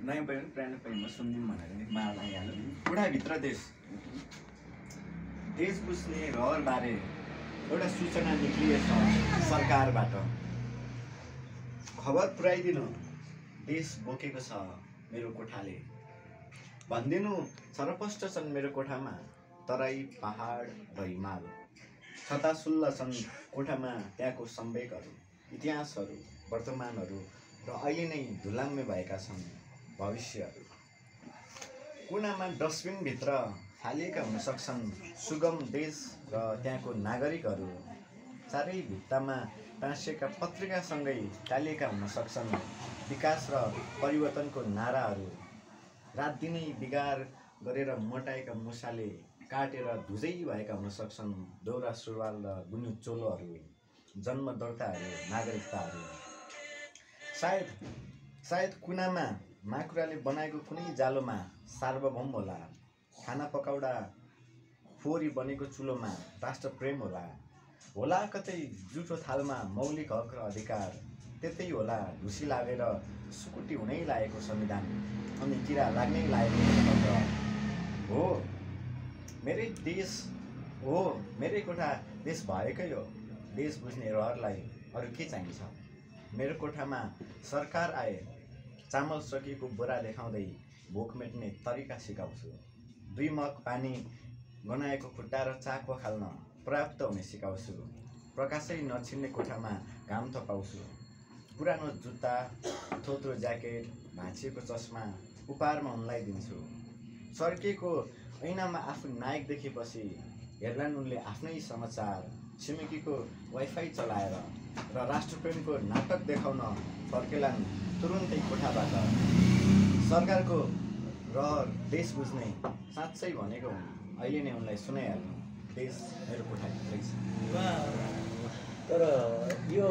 नयाँ पनि पुरानो पनि सुनिदिउँ भनेर नि माल आइहाल्यो। बुढाभित्र देश देश बुझ्ने रहरबारे एउटा सूचना निक्लिएछ सरकारबाट। खबर पुर्याइदिनु देश बोकेको छ मेरो कोठाले। भनिदिनु छरपष्ट छन् मेरो कोठामा तराई पहाड र हिमाल। छतासुल्ल छन् कोठामा त्यहाँको सम्वेकहरू, इतिहासहरू, वर्तमानहरू र अहिले नै धुलाम्मे भएका छन् भविष्यहरू। कुनामा डस्टबिनभित्र फालिएका हुन सक्छन् सुगम देश र त्यहाँको नागरिकहरू। चारै भित्तामा टाँसिएका पत्रिकासँगै टालिएका हुन सक्छन् विकास र परिवर्तनको नाराहरू। रात दिनै बिगार गरेर मोटाएका मुसाले काटेर धुजै भएका हुन सक्छन् दौरा सुरुवाल र गुन्यु चोलोहरू, जन्म दर्ताहरू, नागरिकताहरू। सायद कुनामा माकुराले बनाएको कुनै जालोमा सार्वभौम होला। खाना पकाउँदा फोहोरी बनेको चुलोमा राष्ट्रप्रेम होला कतै जुठो थालमा मौलिक हक र अधिकार। त्यतै होला ढुसी लागेर सुकुटी हुनै लागेको संविधान अनि किरा लाग्नै लागेको लोकतन्त्र। हो मेरै देश हो मेरै कोठा देश भएकै हो। देश बुझ्ने रहरलाई अरू के चाहिन्छ। मेरो कोठामा सरकार आए चामल सकिएको बोरा देखाउँदै भोक मेट्ने तरिका सिकाउँछु। 2 मग पानी गनाएको खुट्टा र चाकु खाल्न पर्याप्त हुने सिकाउँछु। प्रकाशै नछिन्ने कोठामा घाम थपाउँछु। पुरानो जुत्ता, थोत्रो ज्याकेट, भाँचिएको चस्मा उपहारमा उनलाई दिन्छु। चर्किएको ऐनामा आफू नायक देखेपछि हेर्लान् उनले आफ्नै समाचार। छिमेकीको वाइफाई चलाएर र राष्ट्रप्रेमको नाटक देखाउन फर्केलान् तुरुन्तै कोठाबाट। सरकारको रहर देश बुझ्ने साँच्चै भनेको हुन्। अहिले नै उनलाई सुनाइहाल्नु देश मेरो कोठाभित्रै छ। तर यो